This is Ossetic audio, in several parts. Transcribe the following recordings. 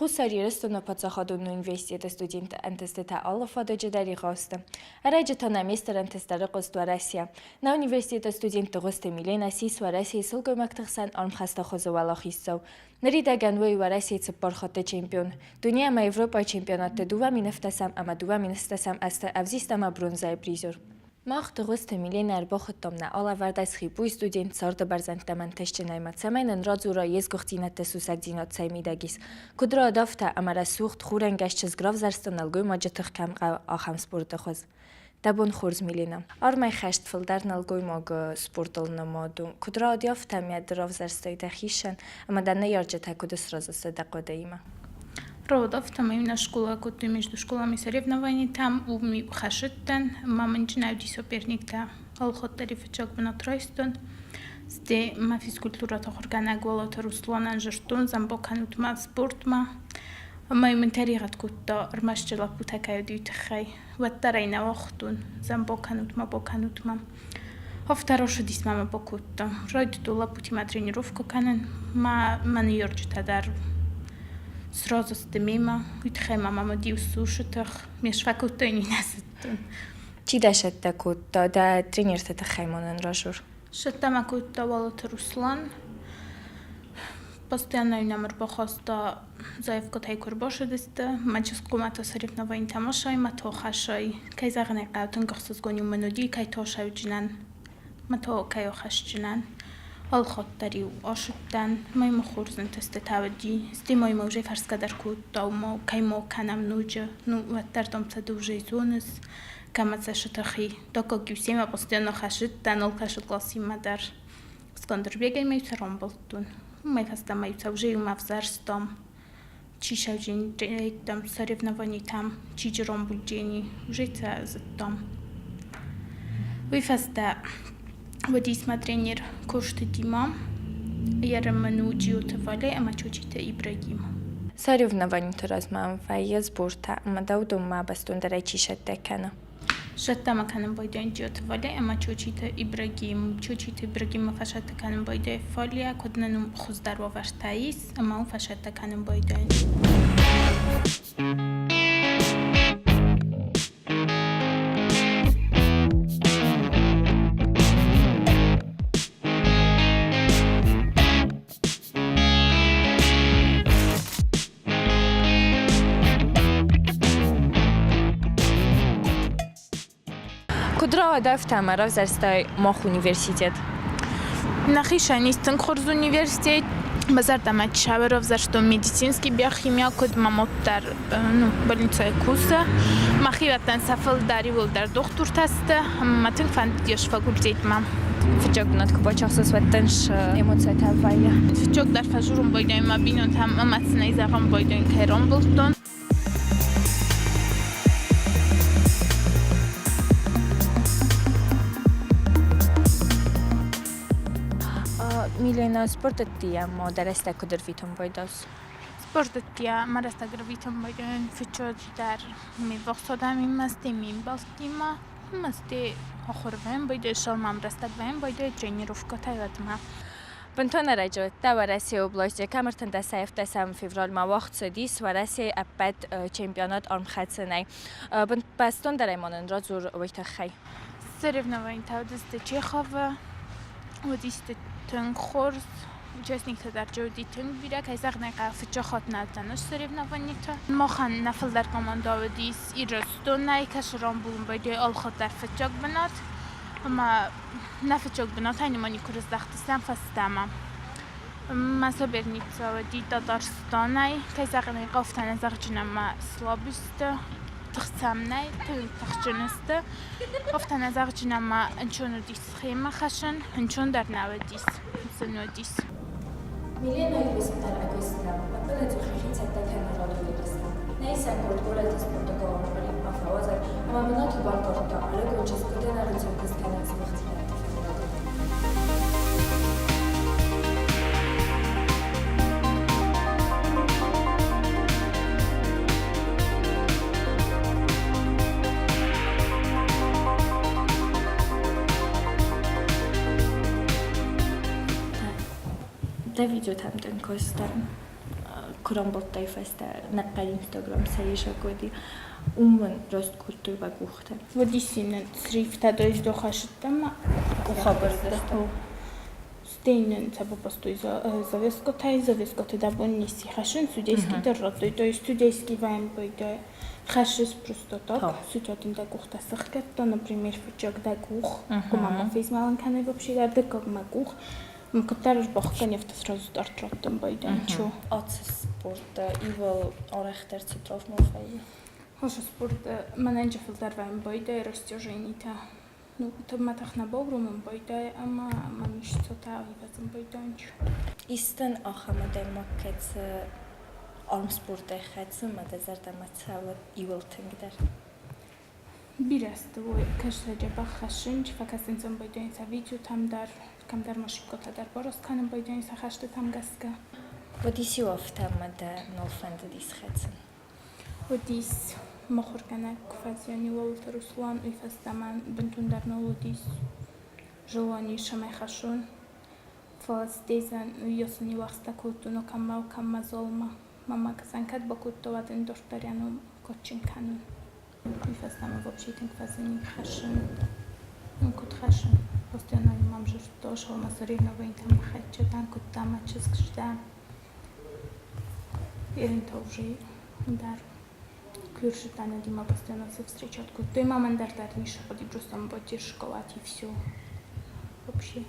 Хуссар Ирыстоны паддзахадон университеты студентты ӕнтыстытӕ алы фадыджы дӕр егъау сты. Ӕрӕджы та нӕ мистер ӕнтыст ӕрыхъуыст Уӕрӕсейӕ. Нӕ университеты студент Дыгъуызты Милена ссис Уӕрӕсейы сылгоймӕгты хсӕн армхӕсты хуызы уӕлахиздзау. Ныридӕгӕн уый Уӕрӕсейы цыппар хатты чемпион. Дуне ӕмӕ Европӕйы чемпионатты 2007 ӕмӕ 2008 азты ӕвзист ӕмӕ бронзӕйы призер. Мах Дыгъуызты Миленӕ ӕрбахуыдтам нӕ алӕвӕрдӕй ЦХИПУ-йы студент царды бӕрзӕндтӕм ӕнтыстджынӕй ма цӕмӕй нын радзура йе сгуыхтдзинӕдты сусӕгдзинад цӕй мидӕг ис, куыд радафта ӕмӕ рӕсугъд хурӕнгӕс чызг равзӕрста нӕлгоймаджы тых кӕм хъӕуы, ахӕм спорты хуыз. Дӕ бон хорз, Милена. Армӕй хӕст фылдӕр нӕлгоймаг спортыл нымад у. Куыд радӕфта ӕмӕ ды равзӕрстай дӕхицӕн ӕмӕ дӕ ныййарджытӕ куыд сразы сты дӕ хъуыдыимӕ? Родов, там именно школа кодтой между школами соревнований, там уым хӕсыдтӕн, ма мын уыди соперниктӕ алходтари фыццаг бынат райстон. Сте ма физкультурӕты ахуыргӕнӕг Уалаты Русланӕн зырдтон, дзӕмбо кӕнут ма спортмӕ. Ӕмӕ мын тӕригъӕд кодта, ӕрмӕст лӕппутӕ кӕй уыди, уый тыххӕй. Уӕддӕр ӕй нӕ уагътон, дзӕмбо кӕнут ма, бо кӕнут ма. Афтӕ рӕсугъд мӕ бакодта. Райдыдтон лӕппутимӕ тренировкӕ кӕнын. Мӕ ныййарджытӕ дӕр сразу сты мемӕ. Уый тыххӕй ма мӕм уыди усы тых. Ме сфӕкодтой не цыдтӕн. Чи дӕ сӕттӕ кодта? Дӕ тренерты тыххӕй ма нын радзур. Сӕттӕ мӕ кодта Уалыты Руслан. Постоянно нӕм ӕрбахаста заявкӕтӕй куы ӕрбацыдысты, мӕ чызгхъомӕтӕ соревнованитӕ масай мӕ тохасай. Кӕй зӕгъын ӕй хъӕуы, тынг ӕхсызгон-иу мын уыди, кӕй тосауджынӕн, мӕ то кӕй охӕсджынӕн. Алхатт дӕр-иу ацыдтӕн, мӕ мӕ хорз ӕнтыстытӕ уыди. Стӕй ма мӕ уже фӕрсгӕ дӕр кодта, ома кӕй ма кӕнӕм ноджы, ну уӕддӕр дам сӕ ды уже зоныс, кӕмӕ сӕ сытыхи. Так как иу семӕ постоянно хӕсыдтӕн, алкӕцы классимӕ дӕр. Скандербегӕй мӕ иу рамбылдтон. Уымӕй фӕстӕмӕ иу уже иумӕ ӕвзӕрстам, чи сӕвджынӕйттӕм соревнованитӕм, чи рамбулджени, уже сӕ зыдтам. Уый фӕстӕ уыдис мӕ тренер Кошты Дима, йӕ мын у Джиоты Валя ӕмӕ Чочиты Ибрагим. Соревнованиты размӕ вӕййы сбортӕ ӕмӕ дӕу донмӕ бӕстондӕрӕй чи сӕттӕ кӕны? Сӕттӕмӕ кӕнын байдайын Джиоты Валя ӕмӕ Чочиты Ибрагим. Чочиты Ибрагиммӕ фӕсӕттӕ кӕнын байдайы Фалия, куыд нын хуыздӕр уавӕртӕ ис, ӕмӕ уым фӕсӕттӕ кӕнын байдайын. Куыд рауад афтӕ ӕмӕ равзӕрстай мах университет? Нӕхицӕн ис тынг хорз университет. Мӕ зӕрдӕмӕ цавӕр равзӕрстон медицинский биохимия, куыд мӕ мод дӕр ну, больницӕйы кусы. Мӕхиуӕттӕн сӕ фылдӕр иууылдӕр дохтыртӕ сты ӕмӕ мӕ тынг фӕндыдис факультетмӕ. Фыццаг бынат куы бацахсыс, уӕд дын цы эмоцитӕ вӕййы? Фыццаг дӕр фӕжурын байдайын мӕ бинонтӕм ӕмӕ сын ӕй зӕгъын байдайын, кӕй рамбылдтон. Милена, спортӕттийӕ ма дӕ рӕстӕг куыд ӕрвитын байдас? Спортӕттийӕ мӕ рӕстӕг ӕрвитын байдайын фыццаджыдӕр ме ввахс адӕмимӕ, стӕй ме мбӕлттимӕ, ӕмӕ стӕй ахуыр вӕййын байдайы, сӕумӕ рӕстӕг вӕййын байдайы тренировкӕтӕ уӕдмӕ. Бынтон ӕрӕджы уыдтӕ Уӕрӕсейы областы кӕм февралмӕ уагъд цыдис Уӕрӕсейы ӕппӕт чемпионат армхӕцынӕй. Бӕстондӕрӕй ма нын радзур уый тыххӕй. Соревнованитӕ уыдысты Чеховы, уыдысты тынг хорз, участниктӕ дӕр уыди тынг бирӕ, кӕй зӕгъын ӕй хъӕуы, фыццаг хатт нӕ уыдтӕн соревнованиты. Махӕн нӕ фылдӕр командӕ уыдис Ирыстонӕй, кӕцы рамбулын байдайы алхатт дӕр фыццаг бынат. Ӕмӕ нӕ фыццаг бынатӕй нӕма никуы рыздӕхтыстӕм фӕстӕмӕ. Мӕ соперница уыди Татарстанӕй, кӕй зӕгъын ӕй хъӕуы, афтӕ нӕ зӕгъджын ӕмӕ слабый сты, тыхсӕм нӕй, тынг тыхджын сты. Афтӕ нӕ зӕгъджын ӕмӕ ӕнцон уыдис схемӕ хӕссын, ӕнцон дӕр нӕ уыдис, зын уыдис. Милена Ювесмтар ӕгоста, ӕппынӕдзух йӕхи цӕттӕ кӕны радон ерыстӕм. Нӕ исӕн город-горӕты спорты галуаны афӕуадзӕг ӕмӕ бынаты бакодта ӕрыгон чызг куыд ӕнӕрынцой куыст кӕнӕг дзӕбӕхдзинӕдты фӕндагыл. Дӕ видеотӕм дын кастӕн. Куы рамбылдтай фӕстӕ нӕхъӕн Инстаграм сӕ уӕди, уымӕн раст кодтой уӕ къухтӕ. Уыдис нын срифтӕ доиздохӕсыдтӕм. Къухӕвӕрдӕстӕ. Стӕй нын сӕ попастой завескотӕй, завескоты дӕ бон ницы хӕссын, судейский дӕр радтой. То есть судейский ваембойдӕ хӕссыс просто так, сутӕтын дӕ къухтӕ сыхгӕдта, например, фыццаг дӕ къух, хъуамӕ ма фезмӕлын кӕнай вообще дӕр, дыккаг мӕ къух. Куыддӕр ӕрбахгӕн, афтӕ сразу старт раттын байдайын. Ацы спорттӕ иуыл арӕхдӕр цы травмӕ вӕййы? Ацы спорт мӕнӕн фылдӕр вӕййы байдайы растяженитӕ. Ну, мӕтӕх нӕ бауромын байдайы ӕмӕ мӕм истотӕ ивӕзын байдайынч. Истӕн ахӕм адӕймаг, кӕцы армспортӕй хӕцы ӕмӕ дӕ зӕрдӕмӕ цӕуы иуыл тынгдӕр? Бирӕ сты, уой кӕсӕджы баххӕссынч, фӕкӕсынц ӕм байдайынц сӕ видеотӕм дӕр, кӕмдӕр ма шибкотӕ дӕр бараст кӕнын байдайынц сӕ хӕстытӕм гӕсгӕ. Уыдис-иу афтӕ ӕмӕ дӕ нал фӕндыдис хӕцын? Уыдис мыхуыргӕнӕг куы фӕзиан Уалыты Руслан, уый фӕстӕ мӕн бынтондӕр нал уыдис желани цӕмӕй хӕссон. Фӕлӕ стезӕн уыйас ын иуӕхстӕ кодтон кӕммӕ, кӕммӕ залмӕ. Мамӕ кӕсӕн кӕд бакодта, уӕд ын дарддӕр йӕ ном кадджын кӕнын. Уый фӕстӕ мӕ вообще тынг фӕзыни хӕссын. Ну, куыд хӕссын? Постоянно мӕм дзырдта, шалма соревнованийтӕм хӕццӕ дӕн, куыдта мӕ чызг сдӕ. Ерынтӕ уже дӕр куырсытӕ нӕдимӕ постоянно се встречать кодтой. Мамӕн дӕр дӕр ницы хъуыди, просто поддержка и все. Вообще.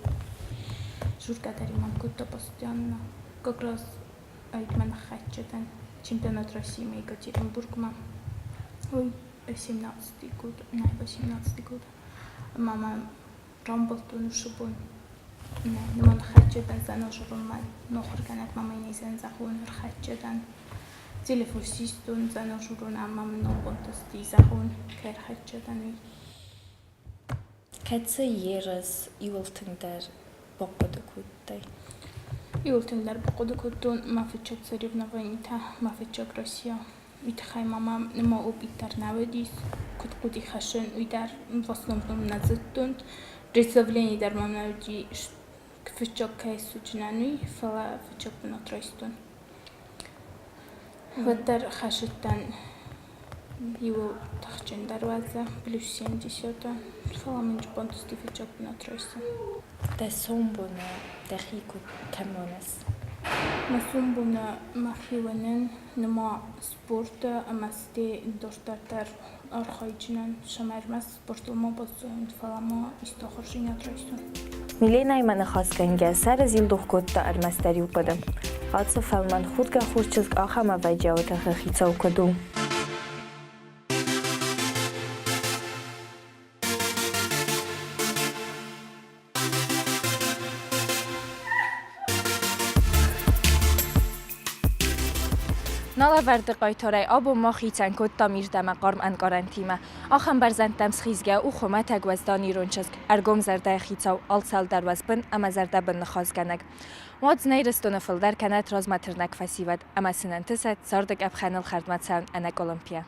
Журка дӕр мӕм кодта постоянно. Как раз мӕ ныххӕццӕ дӕн чемпионат России Екатеринбургмӕ. Ой, 17 год, нӕ, 18 год. Ӕмӕ мӕ рамбылдтон уыцы бон. Нӕ, нымӕ ныххӕццӕ дӕн Заножевымӕ. Мохуыргӕнӕг мӕ низӕн зӕгъон ӕрхӕццӕ дӕн. Телефон систон Заножурон ӕмӕ мын ногбонты сти зӕгъон, кӕй ӕрхӕццӕ дӕн, уый. Кӕцы ерыс иуыл тынгдӕр бахъуыды кодтай? Иуыл тынгдӕр бахъуыды кодтон мӕ фыццаг соревнованитӕ, мӕ фыццаг Россия. Уый тыххӕй ма мӕм мӕ опыт дӕр нӕ уыдис, куыд хъуыди хӕссын, уый дӕр в основном нӕ зыдтон. Представлени дӕр мӕм нӕ уыди, фыццаг кӕй суыдзынӕн, уый, фӕлӕ фыццаг бынат райстон. Уӕддӕр хӕсыдтӕн иуыл тыхджындӕр уадза, плюс 70 фӕлӕ мын бантысти фыццаг бынат райсын. Дӕ сомбоны дӕхи куыд кӕм уыныс? Мӕ сомбоны мӕхи уынын, нырма спорты ӕмӕ стӕй дарддӕр архайджынӕн, цӕмӕй ӕрмӕст спортыл ма баззайон, фӕлӕ ма исты хорздзинад райсон. Миленӕимӕ ныхасгӕнгӕ сӕры зилдух кодта ӕрмӕстдӕр иу хъуыды. Ацы фӕлмӕн худгӕ хур чызг ахӕм ӕвӕджиауы тыхы хицау куыд у? Налӕвӕрды хъайтарӕй абон мах хицӕн кодтам ирд ӕмӕ хъарм ӕнкъарӕнтимӕ. Ахӕм бӕрзӕндтӕм схизгӕ у хуымӕтӕг уӕздан ирон чызг, ӕргом зӕрдӕйы хицау, алцӕлдӕр уӕзбын ӕмӕ зӕрдӕбын ныхасгӕнӕг. Уадз нӕ Ирыстоны фылдӕр кӕнӕт размӕ тырнӕг фӕсивӕд ӕмӕ сын ӕнтысӕд царды къӕпхӕныл хӕрдмӕ цӕуын ӕнӕкъуылымпыйӕ.